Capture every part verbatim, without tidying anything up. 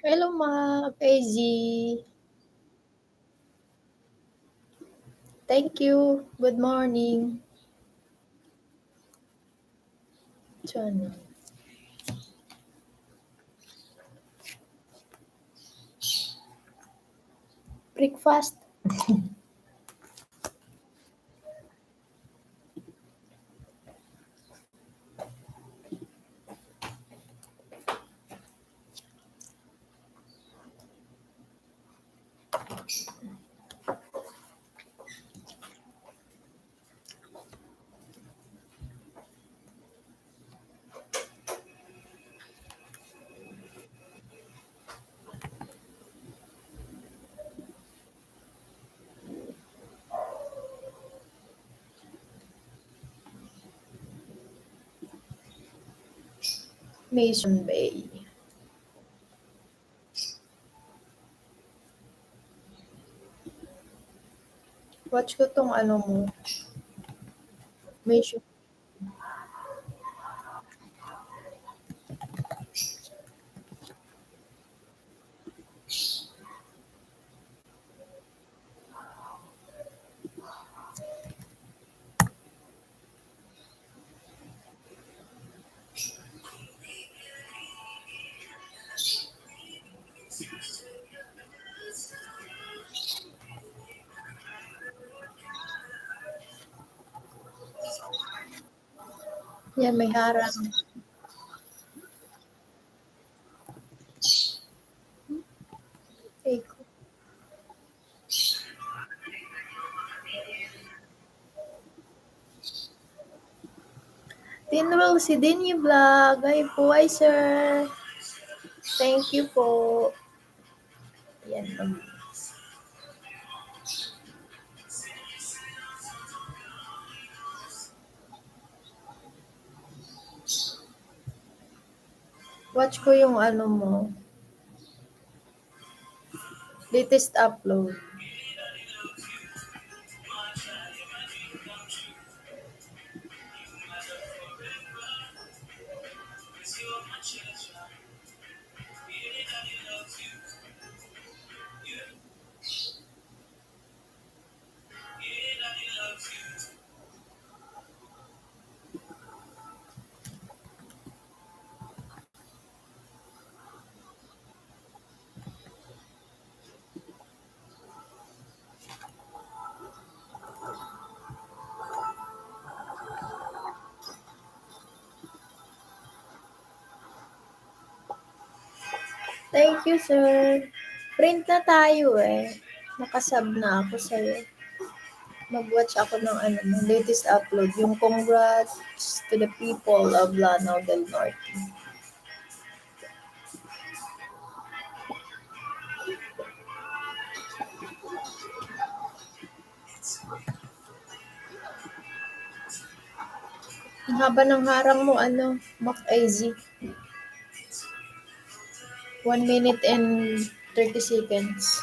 Hello, Ma'am Easy. Thank you. Good morning. Diyan. Breakfast. Mission Bay. Watch ko tong ano mo. Mission. Yan, may harang. Echo. Tinrol si Dini Vlog. Ay po, ay, sir. Thank you po. Yan. Watch ko yung ano mo. Latest upload. Thank you, sir. Friend na tayo eh. Nakasub na ako sa'yo. Mag-watch ako ng ano mo, latest upload. Yung congrats to the people of Lanao del Norte. Ang haba ng harang mo, ano, Mac A Z. One minute and thirty seconds.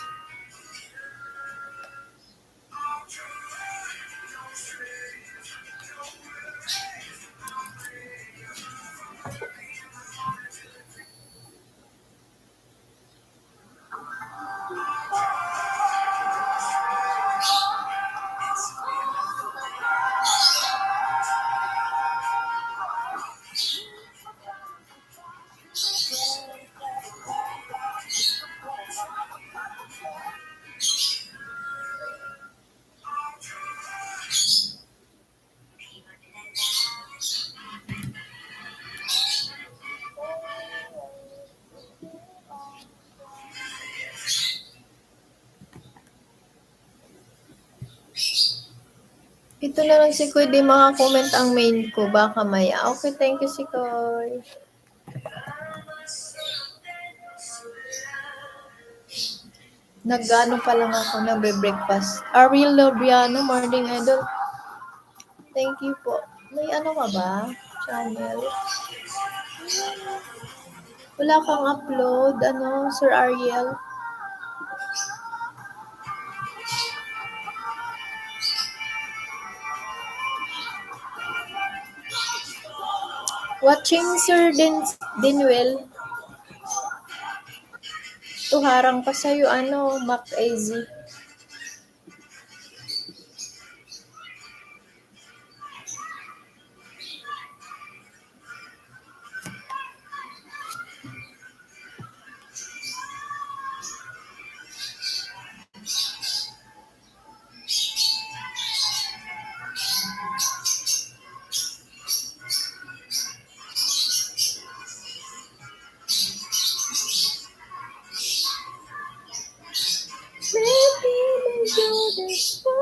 Ito na lang si Koy, di maka-comment ang main ko. Baka maya. Okay, thank you, si Koy. Nag-ano pa lang ako, nagbe-breakfast. Ariel Lobriano, morning idol. Thank you po. May ano ka ba? Channel? Wala kang upload, ano, Sir Ariel? Watching, Sir Din-, Dinwell. Tuharang pa sa'yo, ano, Mac A Z. Maybe we do this for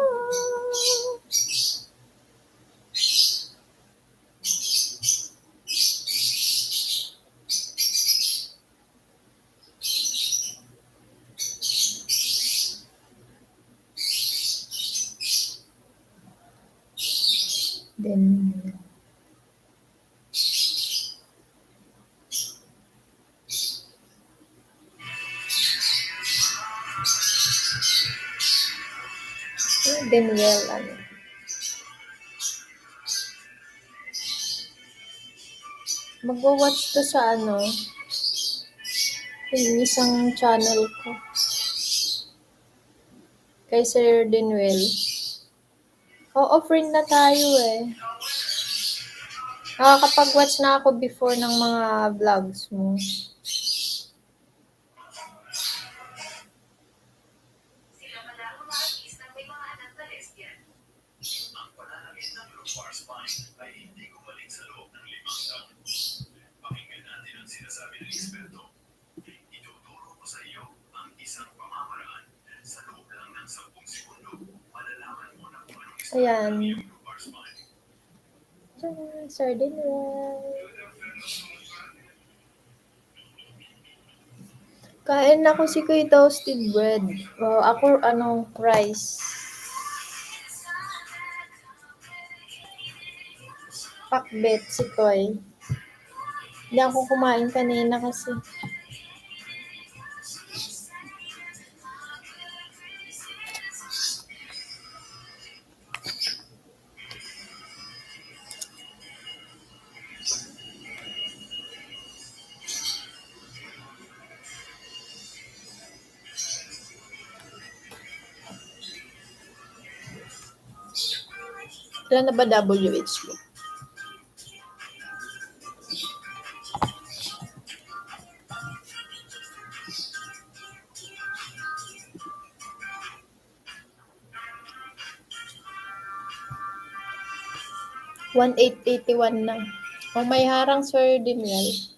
Then, Daniel, ano. Magwa-watch to sa ano, yung isang channel ko. Kay Sir Denwell. Oo, friend na tayo eh. Nakakapag-watch na ako before ng mga vlogs mo. Ayan. Sardine rice. Kain ako si Kuya toasted bread. O, ako, ano, rice. Pakbet, si Toy. Hindi ako kumain kanina kasi. Wala na ba W H mo? One eight eighty-one na. O, may harang, Sir Daniel.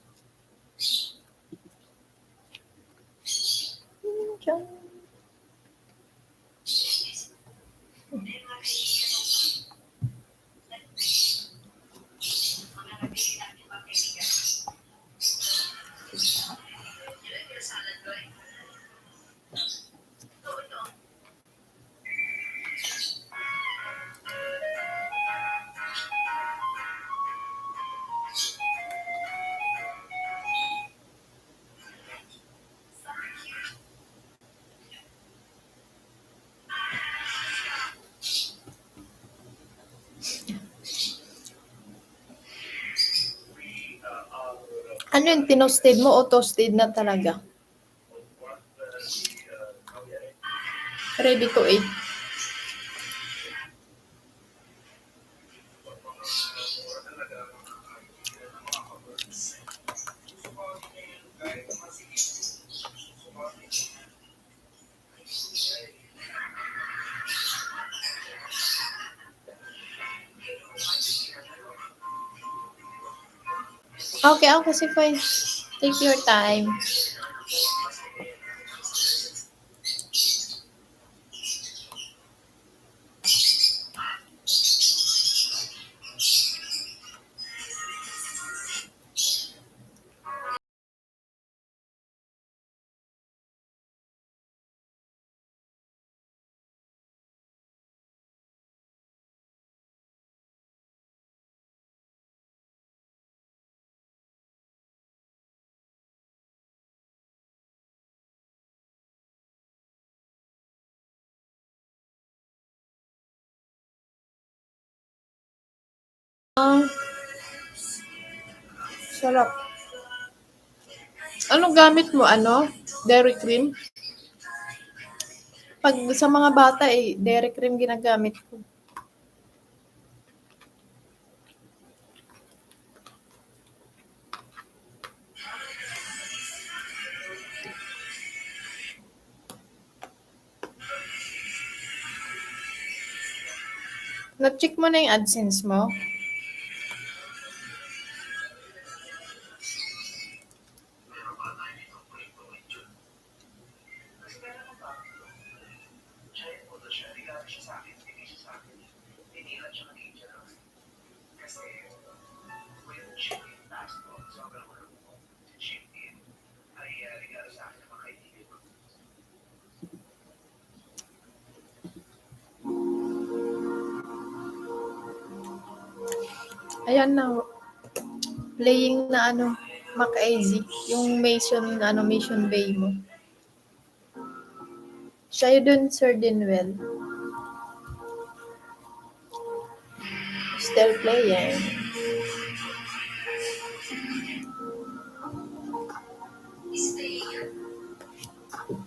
Ano yung tinoasted mo o toasted na talaga? Ready to eat. Okay, okay, sige. Take your time. Ah, sarap. Anong gamit mo? Ano? Dairy cream? Pag sa mga bata, eh, dairy cream ginagamit ko. Na-check mo na yung AdSense mo? Ayan na, oh. Playing na ano, Mac A Z, yung Mission, ano, Mission Bay mo. Siya yun dun, Sir Dinwell. Still playing.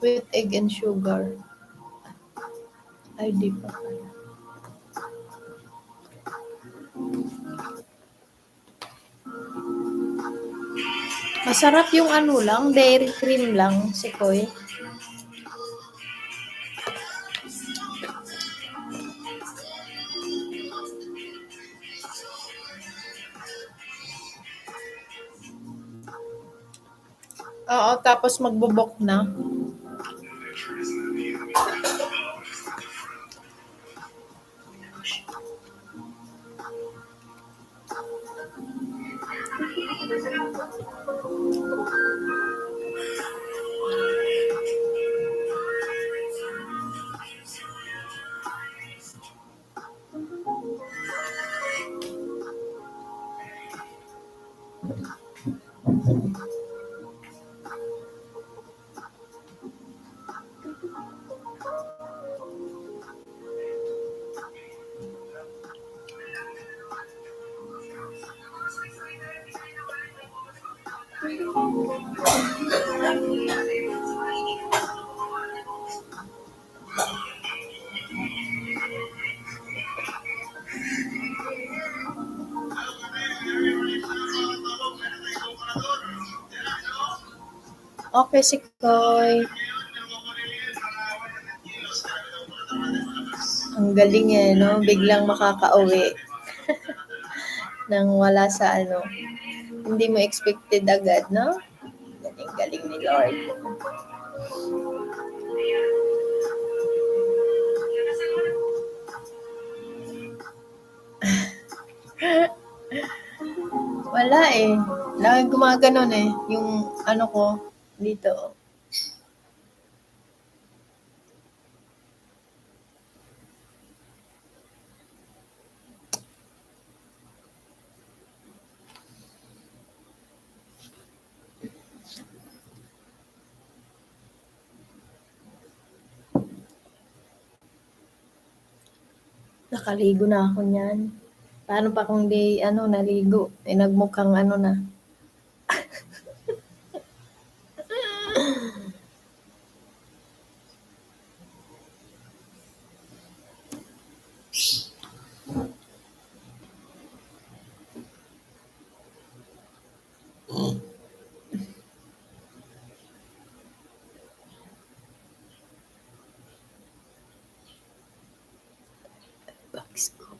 With egg and sugar. Ay, di pa pala. Masarap yung ano lang, dairy cream lang, Sikoy. Oo, tapos magbubok na. Okay, Sikoy. Ang galing eh, no? Biglang makakauwi nang wala sa ano, hindi mo expected agad, no? Galing-galing ni Lord. Wala eh. Lagi gumaganon eh. Yung ano ko, dito. Nakaligo na ako niyan. Paano pa kung di, ano, naligo? Eh, nagmukhang ano na. Box ko.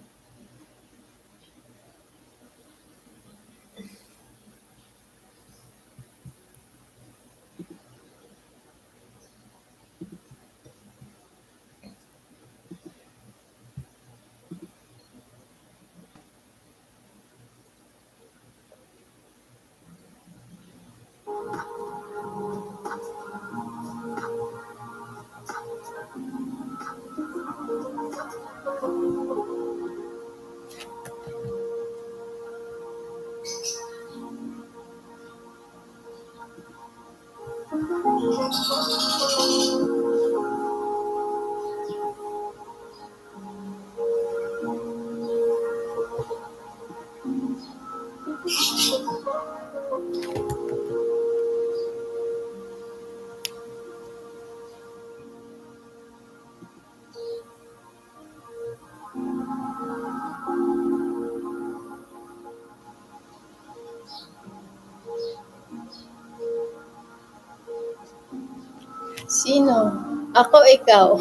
Sino? Ako, ikaw?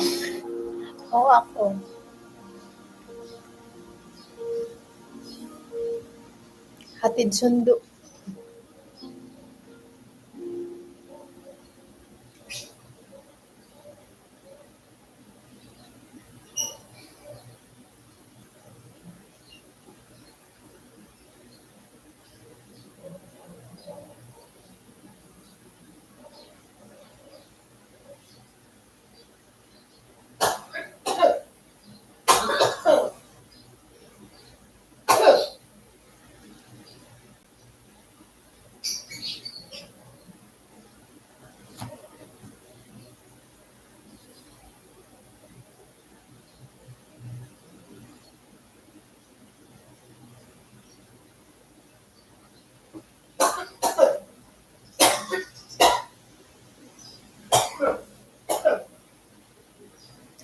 Oo, ako. Hatid sundo.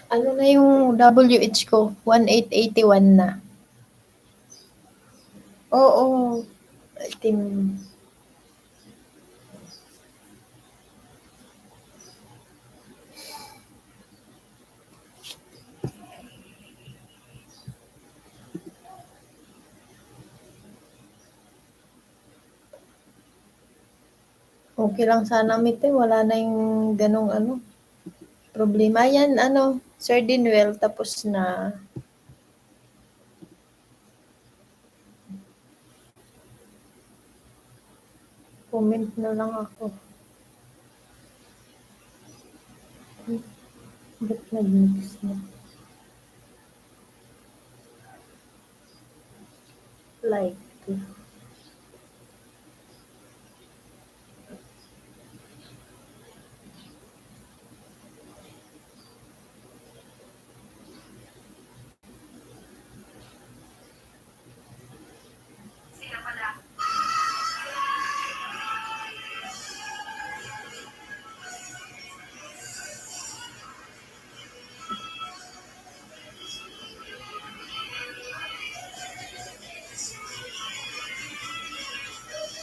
Ano na yung W H ko? One eight eighty-one na. Oo. I think Okay lang sana, Mite, wala na yung ganong ano, problema. Yan, ano, Sir Dinwell, tapos na. Comment na lang ako. Ba't nag-mix na? Like.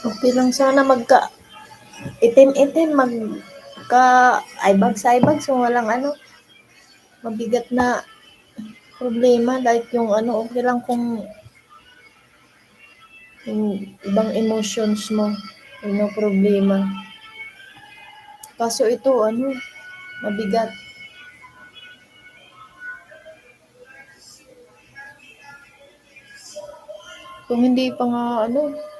Okay lang sana magka-, itim-itim, magka-, eye bags, eye bags, kung walang ano, mabigat na problema, like yung ano, okay lang kung yung ibang emotions mo, no problema. Kaso ito, ano, mabigat. Kung hindi pa nga, ano,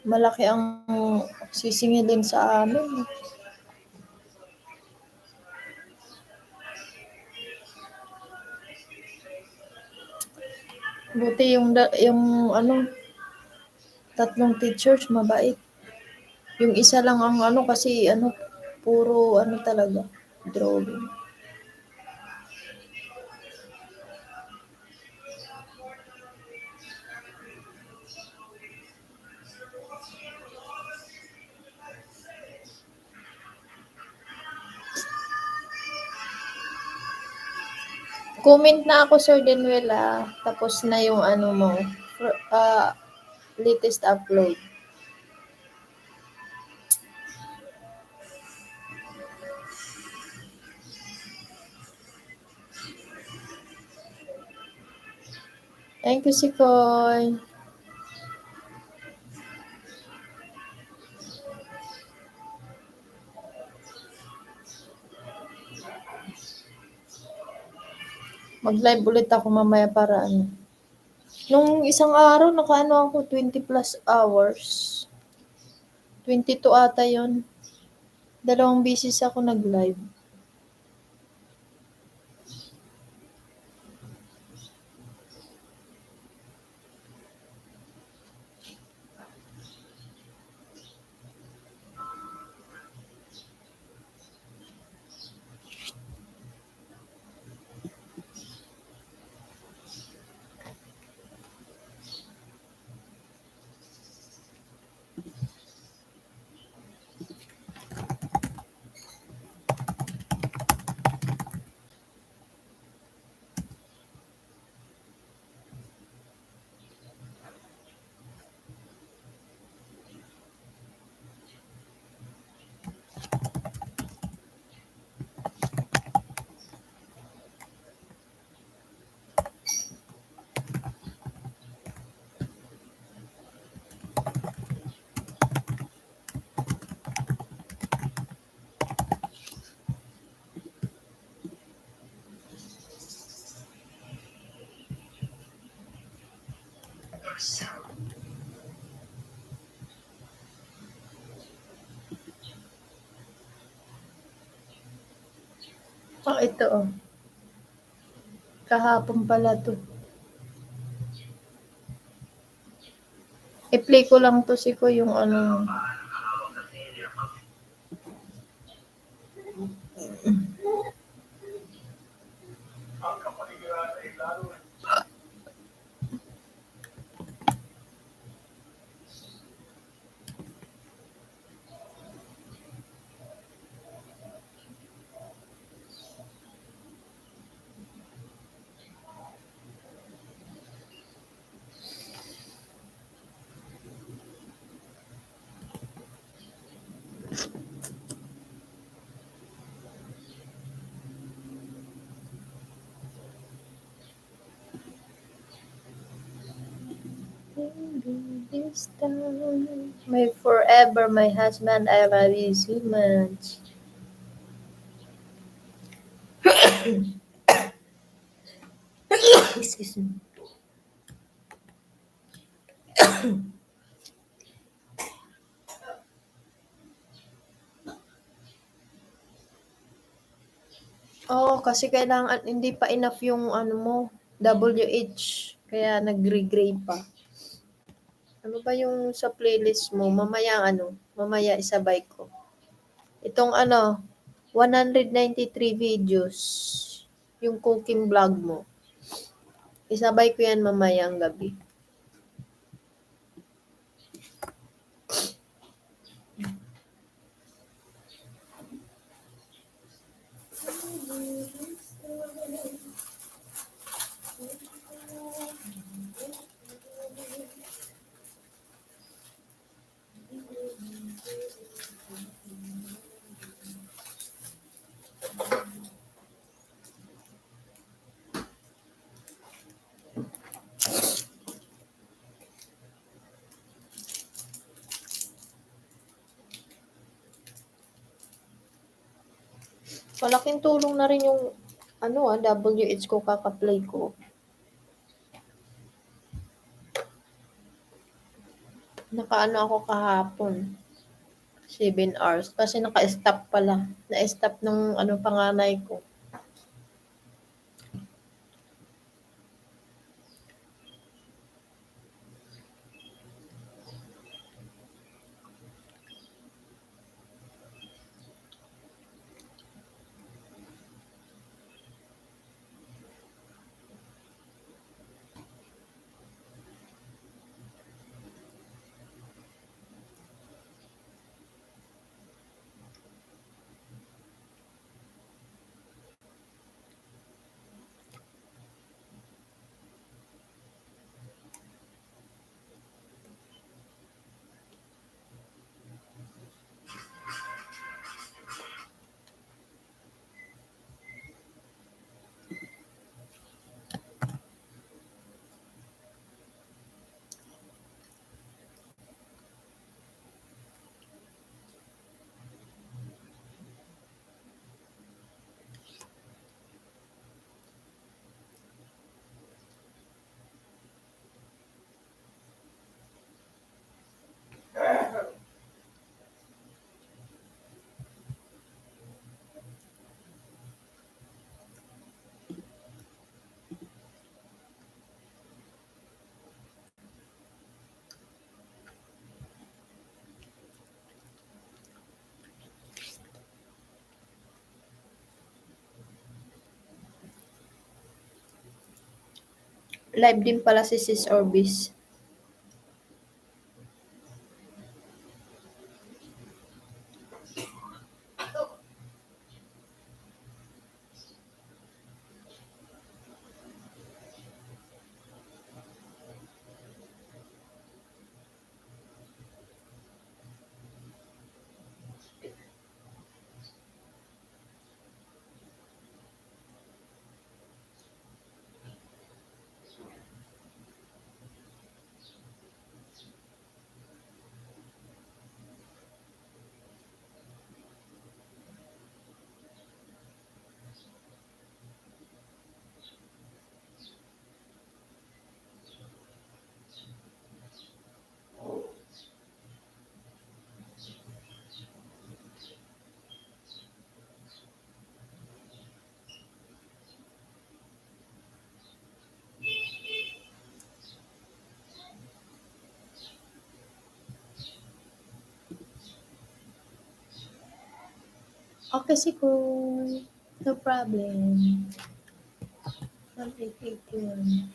malaki ang sisingilin sa amin. Buti yung da-, yung ano, tatlong teachers, mabait. Yung isa lang ang ano, kasi ano, puro ano talaga, drawing. Comment na ako, Sir Denwell, ah. Tapos na yung ano mo, fr-, ah, latest upload. Thank you, Sikoy. Mag-live ulit ako mamaya para ano. Nung isang araw, nakaano ako, twenty plus hours. Twenty-two ata yun. Dalawang beses ako nag-live. Ah, ito, oh. Kahapon pala 'to. I-play ko lang 'to, siko, yung ano. This time, my forever, my husband, I love you so much. Excuse me. Oo, kasi kailangan, hindi pa enough yung ano mo, W H, kaya nagre-gray pa. Ano ba yung sa playlist mo? Mamaya ano, mamaya isabay ko. Itong ano, one hundred ninety-three videos, yung cooking vlog mo. Isabay ko yan mamayang gabi. Malaking tulong na rin yung ano, ah, W H ko kaka-play ko. Nakaano ako kahapon, seven hours, kasi naka-stop pala. Na-stop nung ano, panganay ko. Live din pala si Sis Orbis. Okay, sige. No problem. One eight eight one.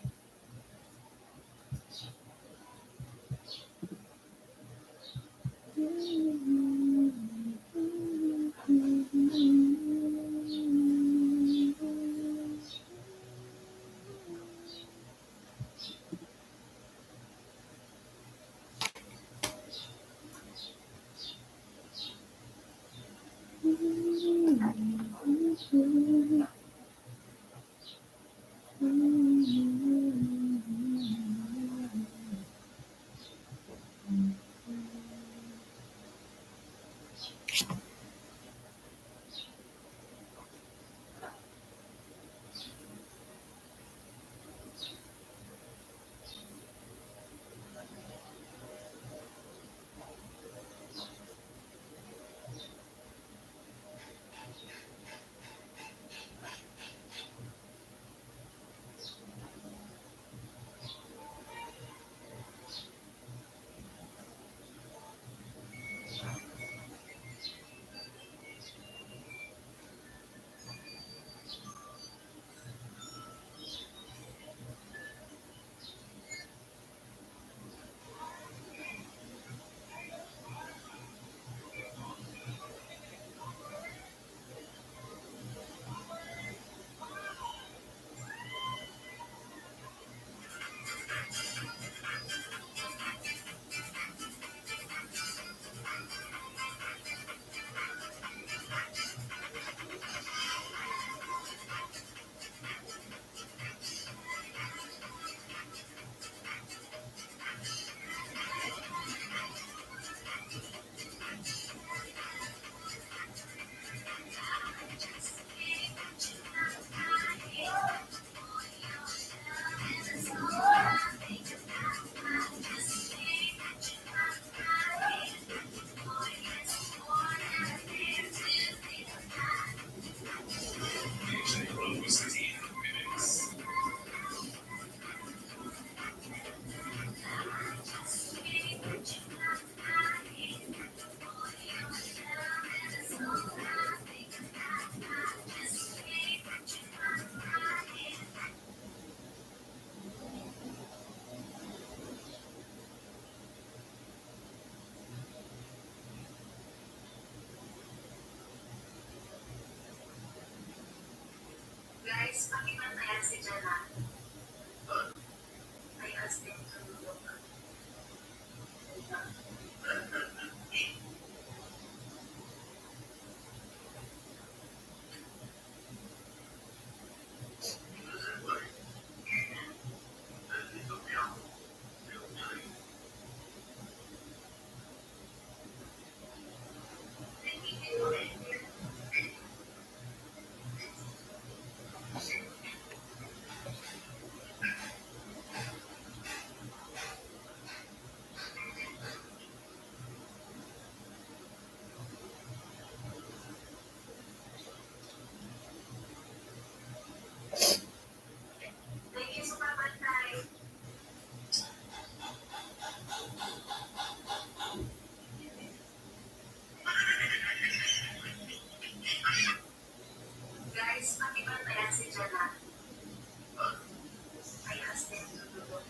Guys, pakibantayan si Jana. I asked him to look. Guys, pakibantayan si Jana. I asked him to look.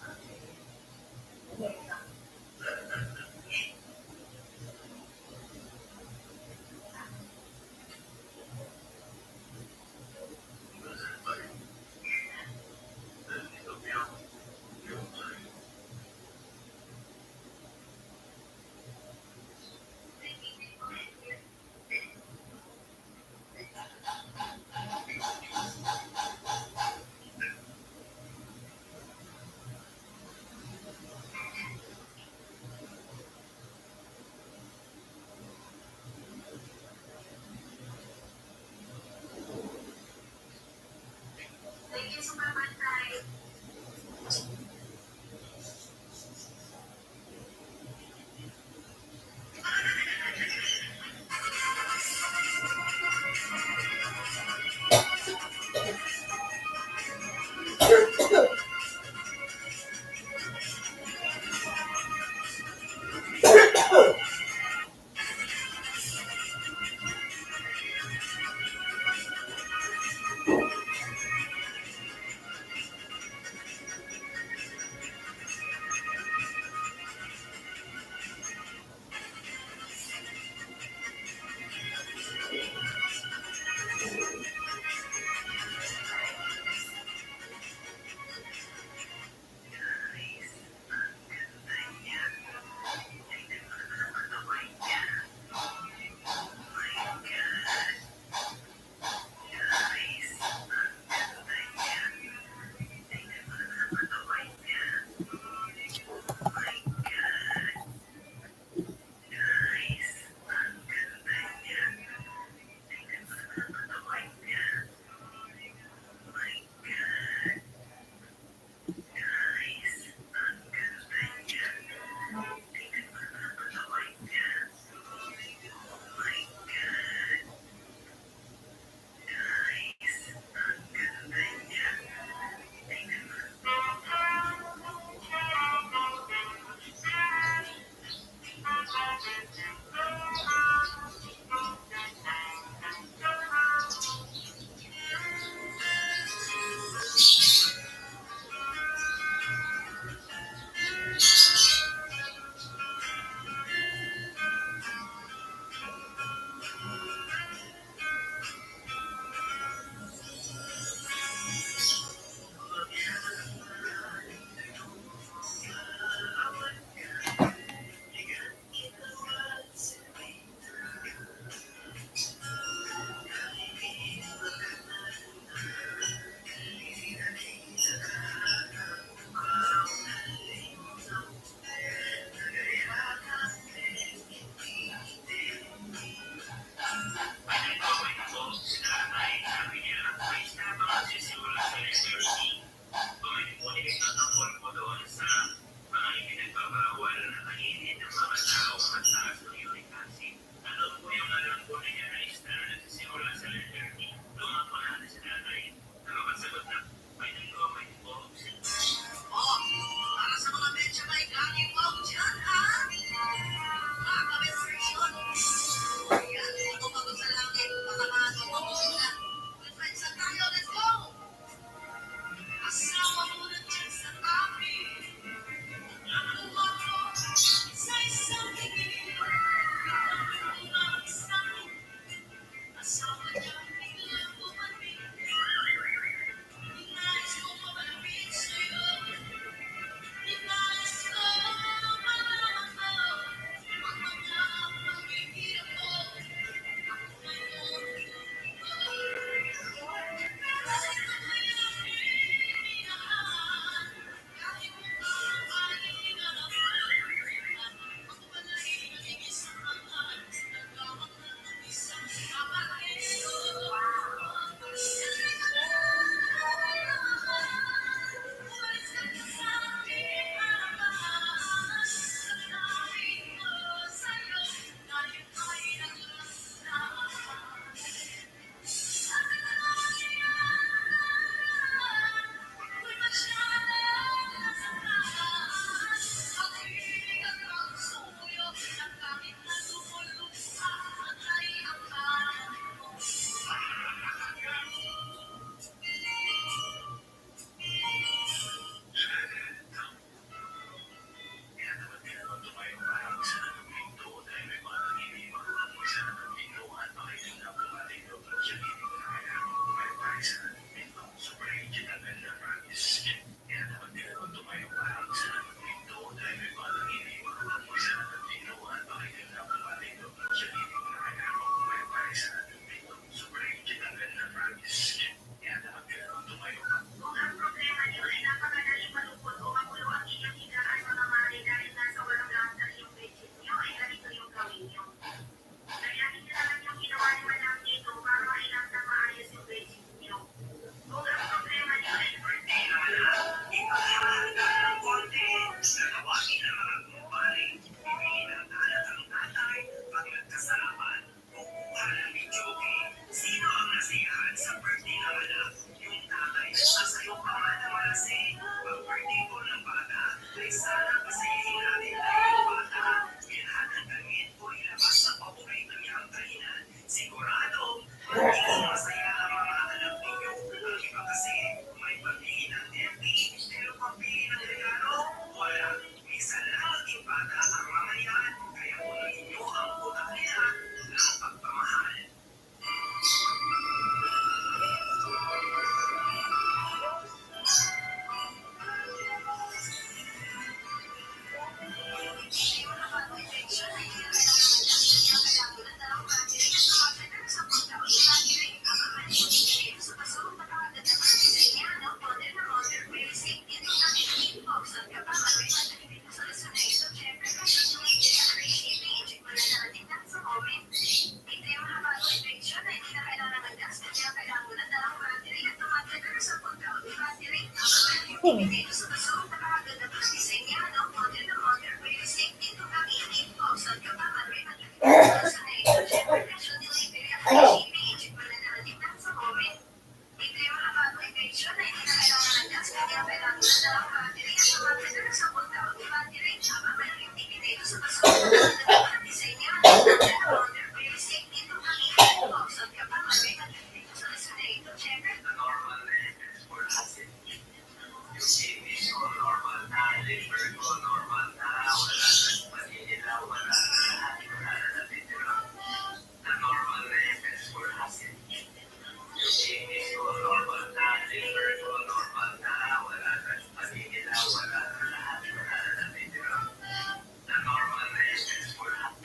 Kasi, pag-birthday ko ng bata, ay sana pasayahin natin tayo ng bata. Bilhan ng damit o ilabas ang paborito niyang kainan. Siguradong magiging masaya ang mga anak ninyo. Ang iba kasi, may pambili ng F B, pero pambili ng regalo, wala. Minsan lang maging bata ang mga yan, kaya punuin niyo ang utak nila ng pagmamahal.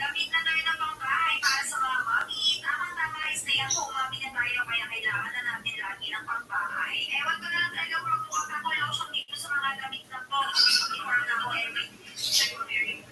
Damit na tayo ng pangbahay para sa mga mommy. Tamang-tama, stay at home mommy na tayo, kaya kailangan na natin lagi ng pangbahay. Ewan ko na lang talaga kung magkukuha pa ako lotion dito sa mga damit na to. Before na ako every February.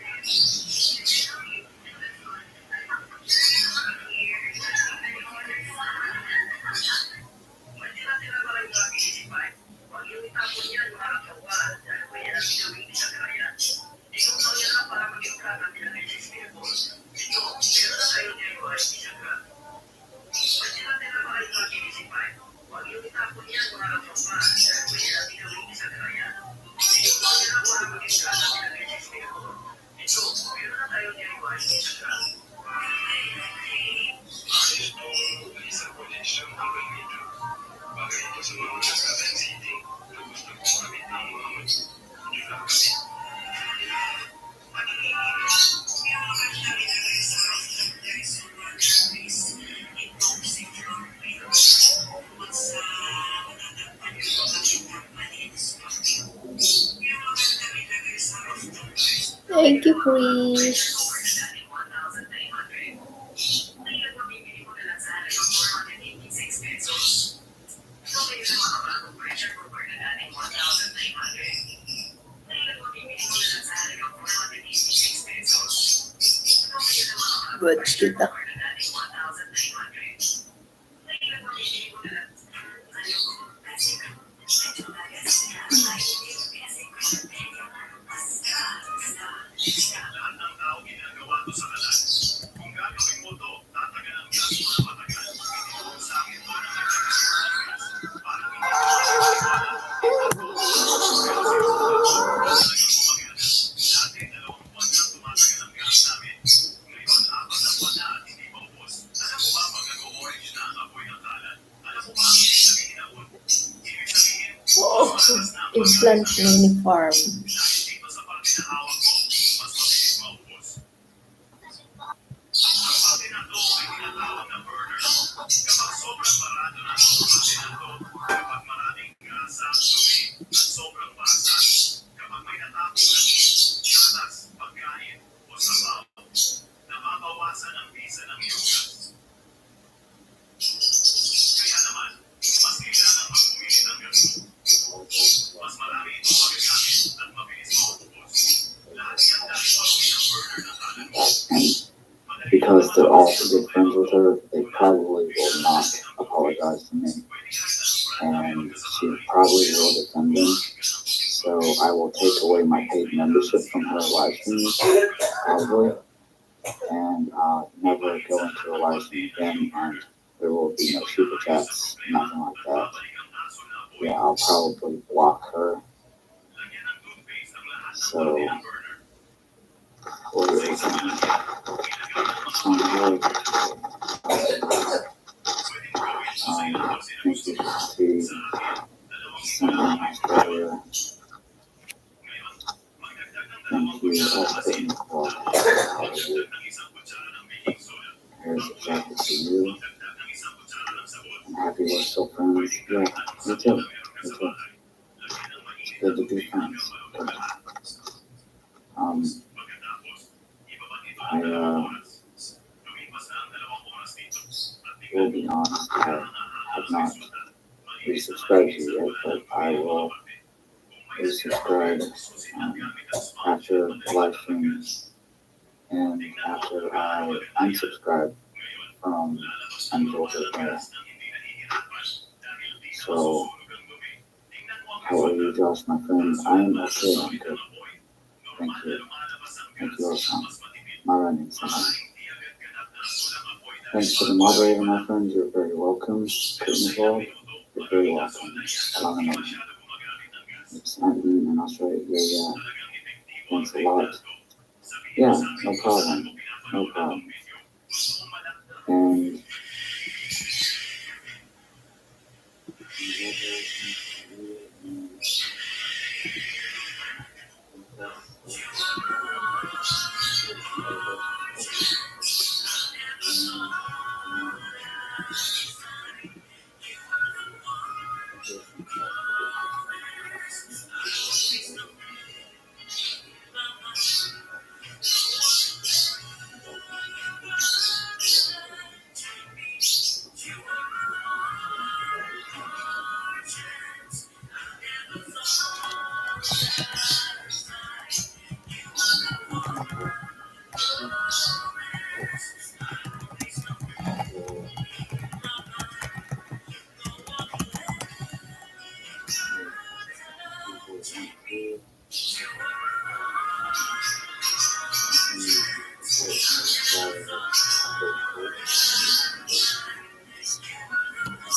Thank you, Chris. Good kita. Oh, eggplant mini farm. Kaya naman, mas kailangan magpumili ng ganito. Mas marami itong magagamit at mabilis maubos. Lahat yan dahil marumi ang burner ng kalan mo. Because they're all so good friends with her, they probably will not apologize to me. And she probably will defend them. So I will take away my paid membership from her live streams, probably. And uh, never go into a live stream again, and there will be no super chats, nothing like that. Yeah, I'll probably block her. So, what is it? Somehow, um, I think you can see something in Australia. Thank you. Oh, put in the call. Here's a jacket for you. I'm happy we're still friends. Yeah, me too. Me too. It's good to be friends. But, um, I, uh, will be honest, I have not resubscribed to you yet, but I will resubscribe, um, after the live stream and after I unsubscribe from Unfiltered Mayor. So, how are you, Josh, my friend? I am okay, I'm good. Thank you. Thank you, Osam. Maraming salamat. Thanks to the moderator, my friends. You're very welcome. Kurt Nicole, you're very welcome. Kailangan naman. It's Andy in Australia. Thanks a lot. Yeah, no problem. No problem. And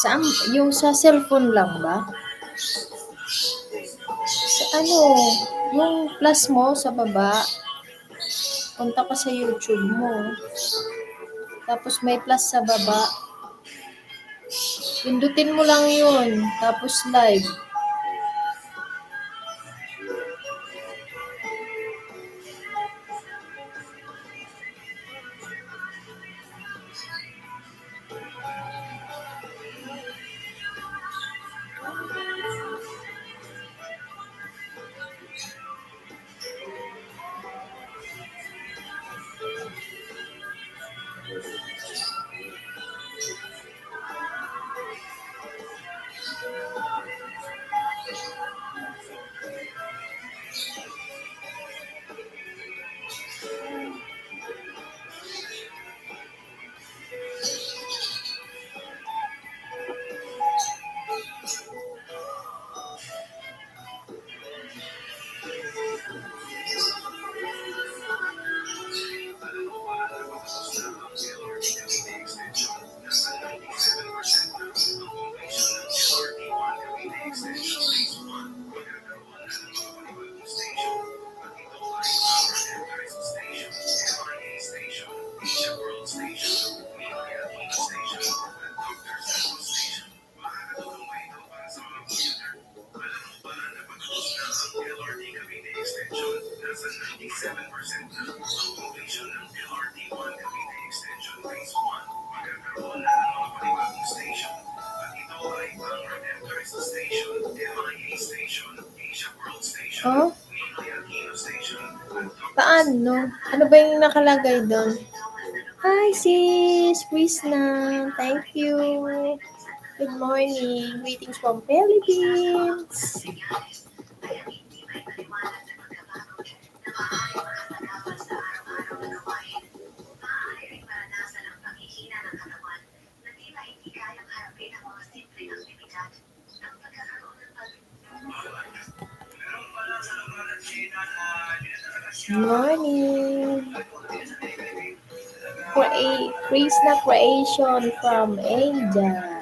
Saan? Yung sa cellphone lang ba? Sa ano? Yung plus mo sa baba. Punta ka sa YouTube mo. Tapos may plus sa baba. Pindutin mo lang yun. Tapos live. Oh? Paano? Ano ba yung nakalagay doon? Hi, sis! Krishna! Thank you! Good morning! Greetings from Philippines! Morning. Crea-, Krishna Creation from India.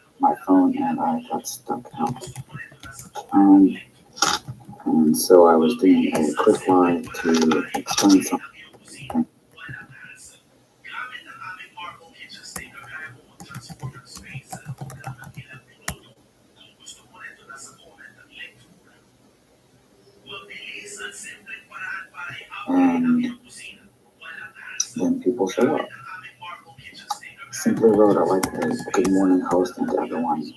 my phone and I got stuck out. Um, and so I was doing a quick live to explain something. And then people show up. Simply Rhoda, like a good morning host and to everyone.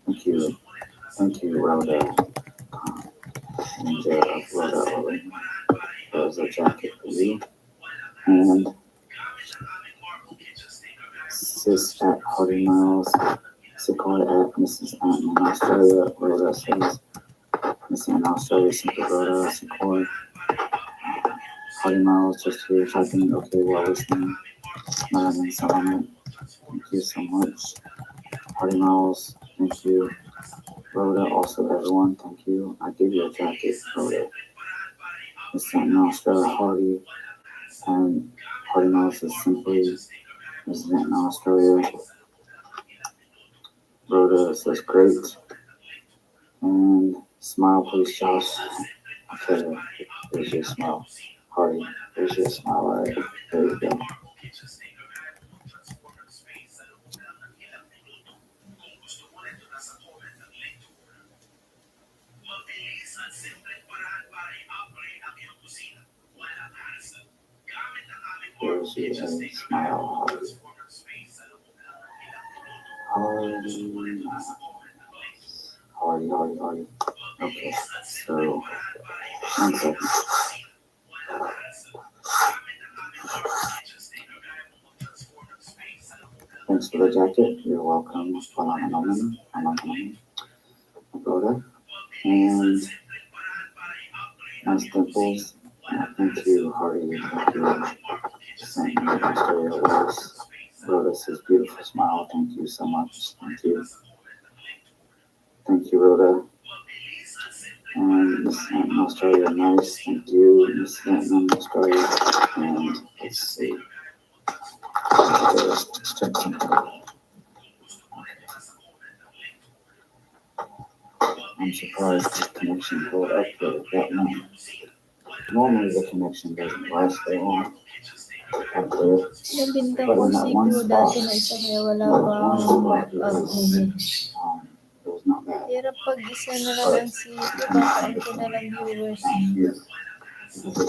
Thank you. Thank you, Rhoda. Um, and uh, Rhoda, Rhoda, there's a jacket for you. And sis at Hottie Miles, Sequoia at Missus Ant in Australia, Rhoda says, Missus Ant in Australia, Simply Rhoda, Sequoia. Hottie Miles just here typing okay while listening. Maraming salamat. Thank you so much. Hottie Miles, thank you. Rhoda, also everyone, thank you. I give you a jacket, Rhoda. Missus Ant in Australia, Hottie, and Hottie Miles is simply Missus Ant in Australia. Rhoda says great. And smile, please, Josh. Okay, there's your smile. Hottie, there's your smile. All right, there you go. There's your smile, Hottie. Hottie, Hottie, Hottie, Hottie. Okay, so one second. Thanks for the jacket. You're welcome. Walang anuman. Walang anuman. Rhoda. And nice dimples. Uh, thank you, Hottie. Thank you. Send me Australia West. Rhoda says beautiful smile. Thank you so much. Thank you. Thank you, Rhoda. And Missus Ant in Australia, nice. Thank you, Missus Ant in Australia. And let's see. Let's check something. I'm surprised this connection brought up for that long. Normally the connection doesn't last so long. But, uh, Nabinta but ko in that si one Kuya spot, dati na isa kaya wala that pa one akong spot, it backup was, image. Um, it was not bad. Hirap pag isa na lang ang C P, baka ang ko na lang viewers. Yeah.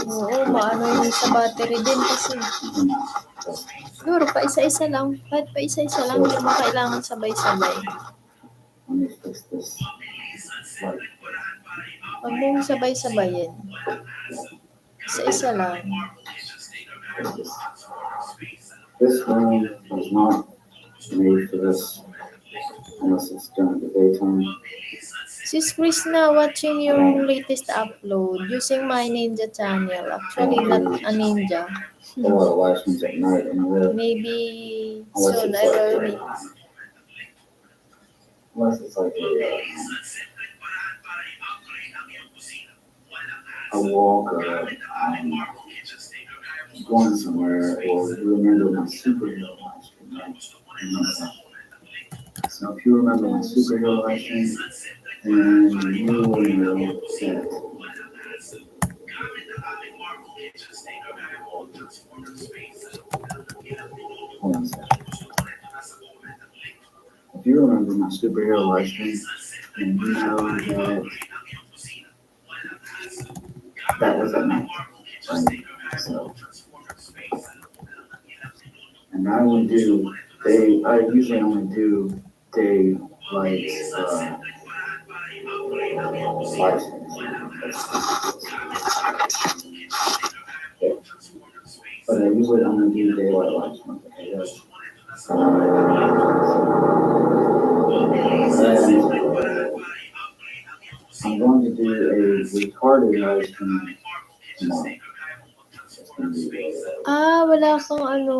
Oo, maano yung sa battery din kasi. Yun na. So, Siguro pa isa-isa lang. Kahit pa isa-isa lang, hindi mo kailangan sabay-sabay. Let me fix this. Like, Huwag mong sabay-sabayin. Isa-isa lang. fix this. This room was not made for this unless it's during the daytime. Sis Krishna, watching your latest upload using my ninja channel. Actually, not a ninja. A lot of live streams at night and we're Maybe unless soon it's I like will uh, make. Unless it's like a, uh, a walk or um, going somewhere or you remember my superhero live stream, right? And that's that. So if you remember my superhero live stream, then you will know that hold on a second. If you remember my superhero live stream, then you know that that was at night. Right? So, and I only do, they, I usually only do day lights, uh, live streams. But I usually only do daylight live streams. Okay, that's And I'm going to do a recorded live stream tomorrow. It's gonna be, uh, Ah, wala kang ano.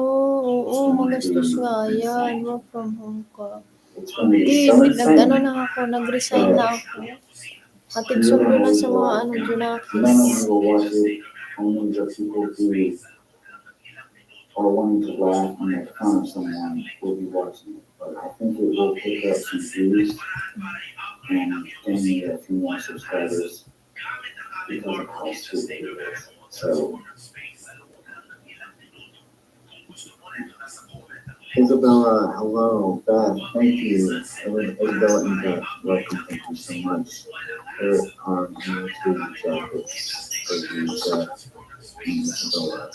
Oo, magastos nga yan. Work from home ka. it's gonna be Di, so nag-ano exciting. Na ako, nag-resign na ako. Hatid sundo na sa mga ano, None of Junakis. you will watch it. Only the people who are wanting to laugh and make fun of someone will be watching it. But I think it We'll pick up some views and gain a few more subscribers because of how stupid it is. So Isabella, hello. Beth, thank you. Isabella and Beth, welcome. Thank you so much. Here are my two jackets for you, Beth and Isabella.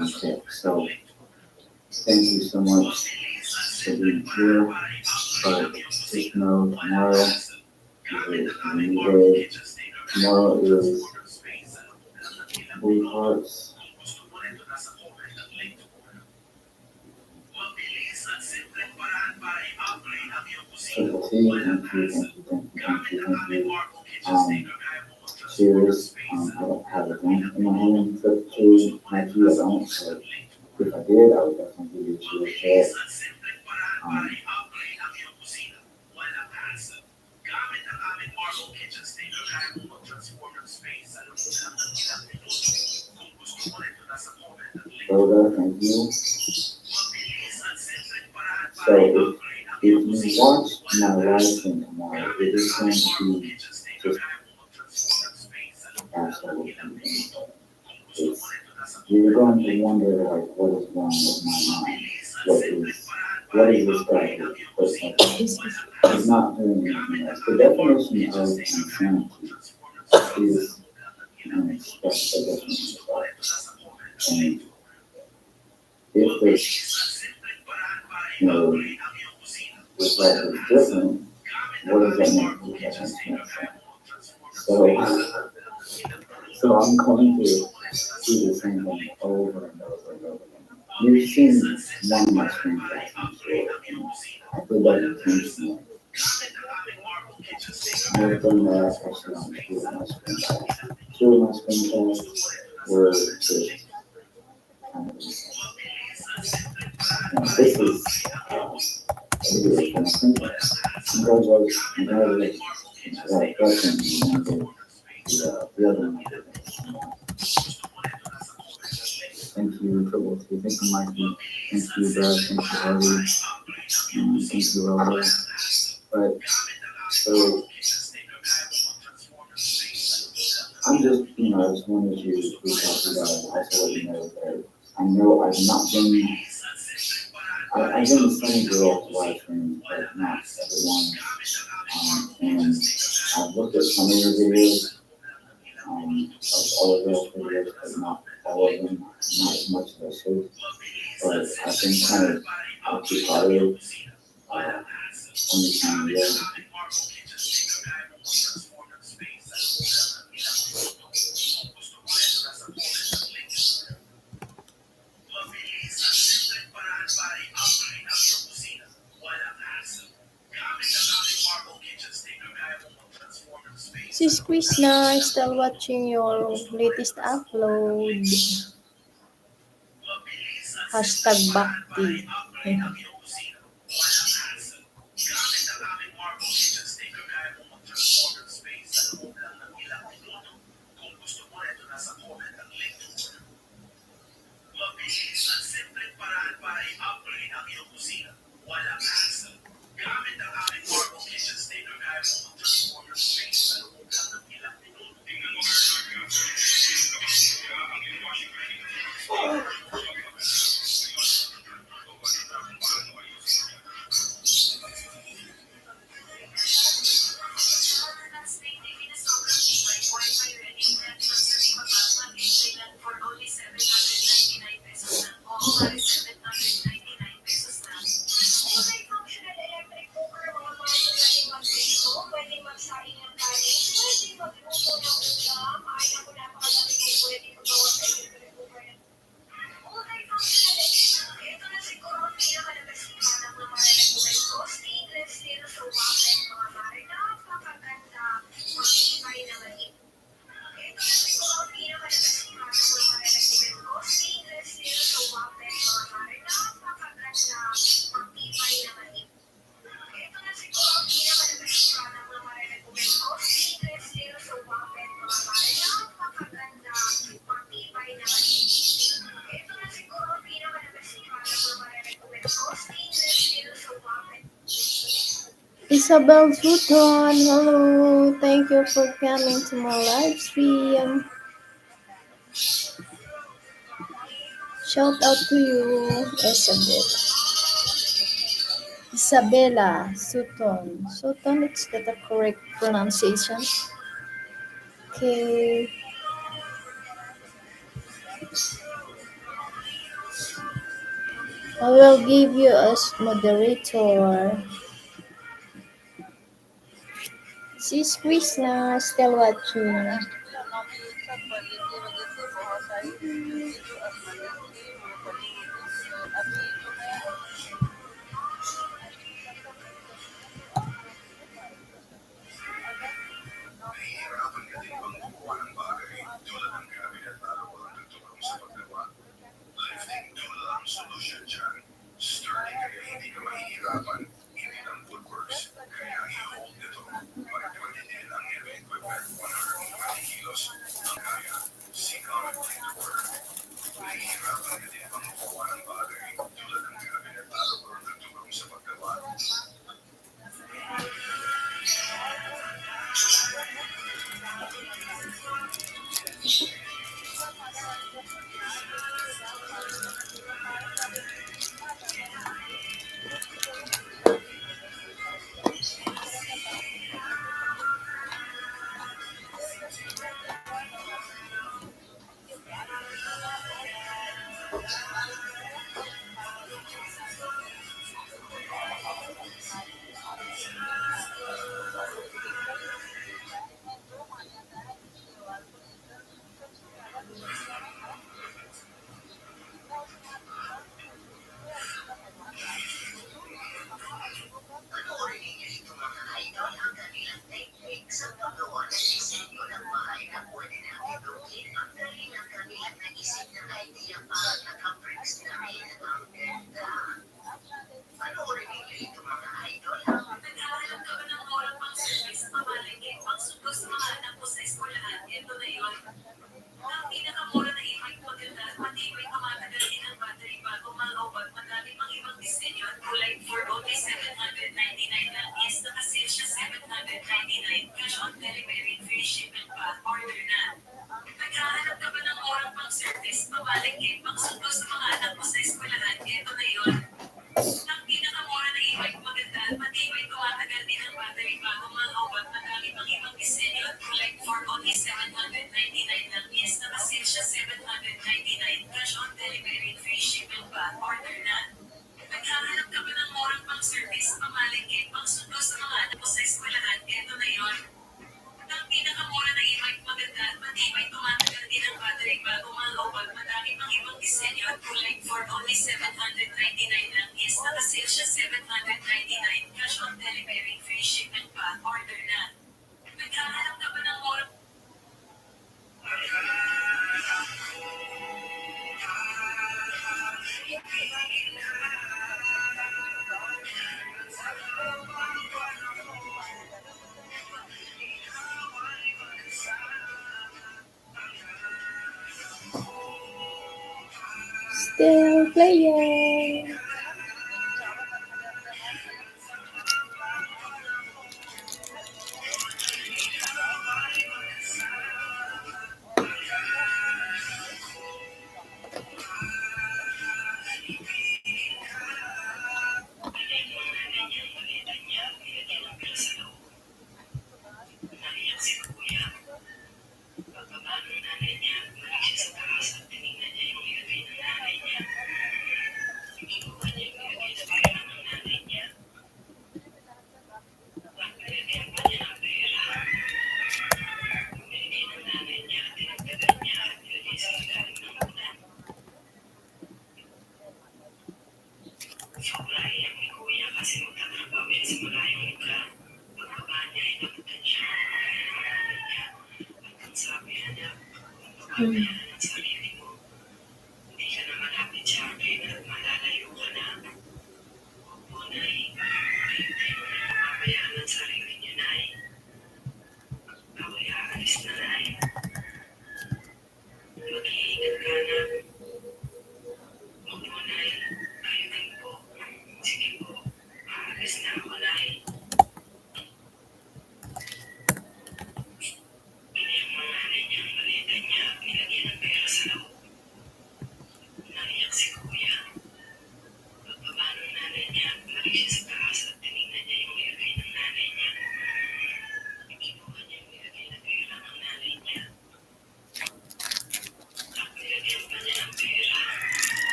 Okay, so thank you so much for being here. But just know tomorrow is a new day. Tomorrow is Blue Hearts. Triple T, thank you, thank you, thank you, thank you, thank you, thank you. Um, cheers. Um, I don't have a drink in my hand. Triple T, Nike, I don't. But if I did, I would definitely give you a cheers. Um, Hilda, thank you. So if, if you watch my live stream tomorrow, it is going to be just absolutely amazing. It's, you're going to wonder, like, what is wrong with my mind? What is, what is this guy doing? But, like, he's not doing anything else. The definition of insanity is an expressive definition of that. And if there's, you know, if that is different, what does that mean? What does that mean? So, so I'm going to do the same thing over and over and over again. You've seen one of my screencasts before. I did that intentionally. I've done that actually on two of my screencasts. Two of my screencasts were just kind of, you know, this is, uh, this is kind of simple. Congratulations, congratulations. Uh, welcome, you know, the, the, the other one. Thank you, Triple T. Thank you, Mikey. Thank you, Brad. Thank you, Harvey. And thank you, Robert. But, so, I'm just, you know, I just wanted to reach out to you guys and also let you know that I know I've not been, I, I've been to some of your live streams, but not everyone. Um, and I've looked at some of your videos, um, of all of those videos, but not all of them, not as much as I should. But I've been kind of occupied, uh, on the time, yeah. Sis Krishna, still watching your latest upload. Hashtag Bhakti. Isabel Sutton, hello. Thank you for coming to my live stream. Shout out to you, Isabel. Isabella Sutton. Sutton, is that a correct pronunciation? Okay. I will give you as moderator. Sis Krishna, still watching. Lifting tool ang solusyon dyan. Sterling, kaya hindi ka mahihirapan. Hindi lang footworks. Kaya i-hold nito. May twenty din ang heavy equipment, one hundred twenty kilos ang kaya. Sika ang clean to work. Nahihirapan ka din bang gumawa ng battery tulad ng cabinet para tulong sa paggawa? Naghahanap ka ba ng murang pang-service, pamalengke, pangsundo sa mga anak mo sa eskwelahan? Eto na yun. Ang pinakamura na e-bike, maganda at matibay, tumatagal din ang battery bago ma-lowbat. Madami pang ibang disenyo at kulay for only seven hundred ninety-nine lang. Yes, naka-sale siya, seven hundred ninety-nine. Cash on delivery, free shipping pa. Order na. Naghahanap ka ba ng murang pang-service, pamalengke, pangsundo sa mga anak mo sa eskwelahan? Eto na yun. Ang pinakamura na e-bike, maganda at matibay, tumatagal din ang battery bago ma-lowbat. Madami pang ibang disenyo at kulay for only seven hundred ninety-nine lang. Yes, naka-sale siya, seven hundred ninety-nine. Cash on delivery, free shipping pa. Order na. Naghahanap ka ba ng murang pang-service, pamalengke, pangsundo sa mga anak mo sa eskwelahan? Eto na yun. Ang pinakamura na e-bike, maganda at matibay, tumatagal din ang battery bago ma-lowbat. Madami pang ibang disenyo at kulay for only seven hundred ninety-nine lang. Yes, naka-sale siya, seven hundred ninety-nine. Cash on delivery, free shipping pa. Order na. Naghahanap ka ba ng murang Still playing. Pagbaba ng nanay niya, bumalik siya sa taas at tiningnan niya yung ngipin ng nanay niya. Kinuha niya yung ngipin sa pera ng nanay niya. At binigyan pa niya ng pera. Binigyan ng nanay niya, tinagdagan niya at nilagay sa ilalim ng unan. Sobra iyak ni Kuya kasi magtatrabaho siya sa malayong lugar. Pagbaba niya, inabot siya ng nanay niya. At ang sabi niya, "Huwag mo pababayaan ang sarili mo. Hindi ka na malapit sa akin at malalayo ka na." "Opo, Nay. Hindi ko na pababayaan ang sarili niyo, Nay. Ako'y aalis na, Nay." Mag-iingat ka, anak. Opo, Nay. Kayo din po. Sige po. Aalis na ako, Nay.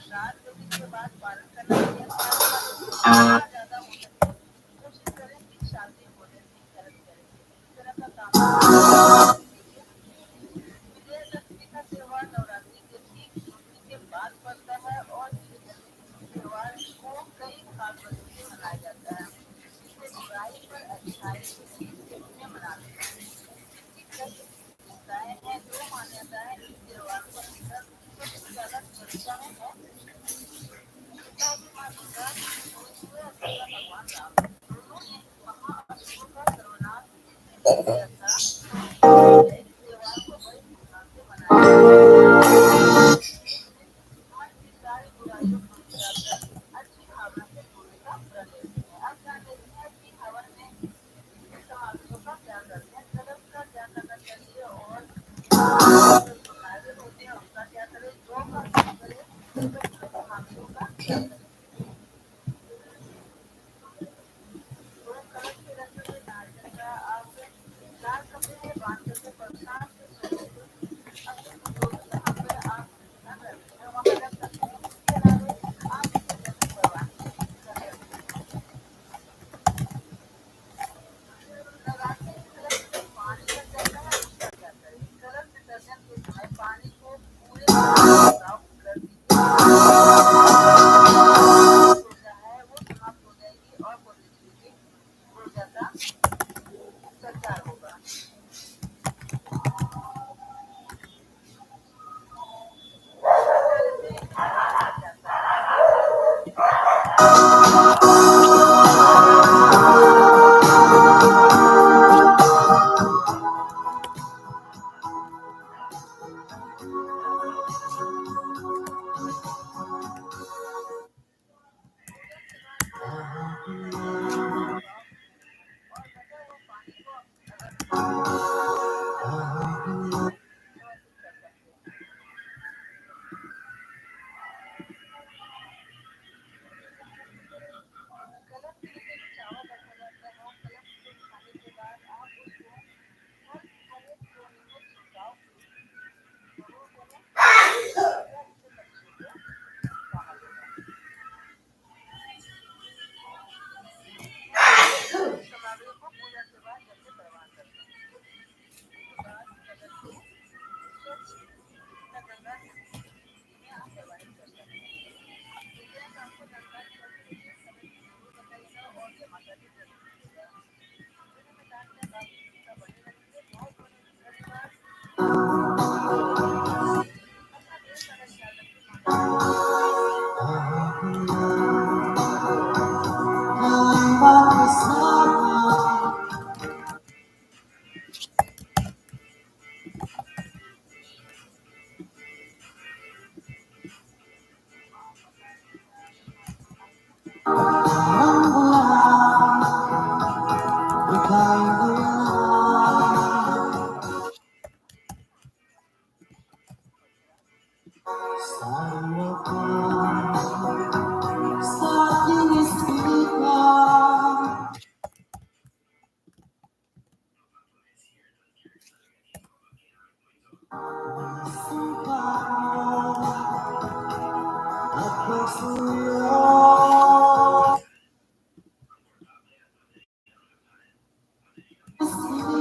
रात, लेकिन के बाद पालन करना चाहिए। ज़्यादा हो सके, कोशिश करें कि शांति भोजन भी करें, करें। इस तरह का काम विजयदशमी का त्योहार नवरात्रि के ठीक दूसरी के बाद पड़ता है और विजयदशमी त्योहार को कई खास वजह से मनाया जाता है। इसे बुराई पर अच्छाई की जीत के रूप में मनाते हैं। इसकी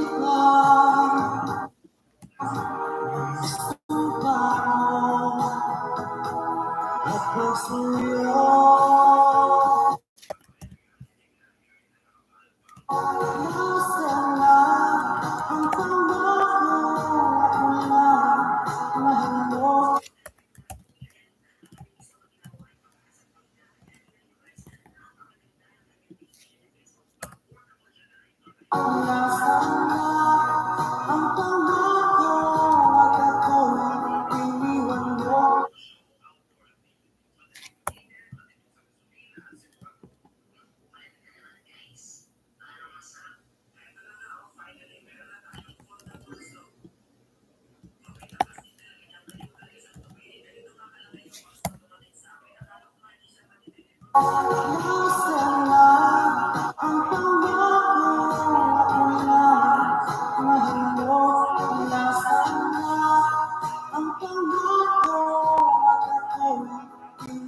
कई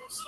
So,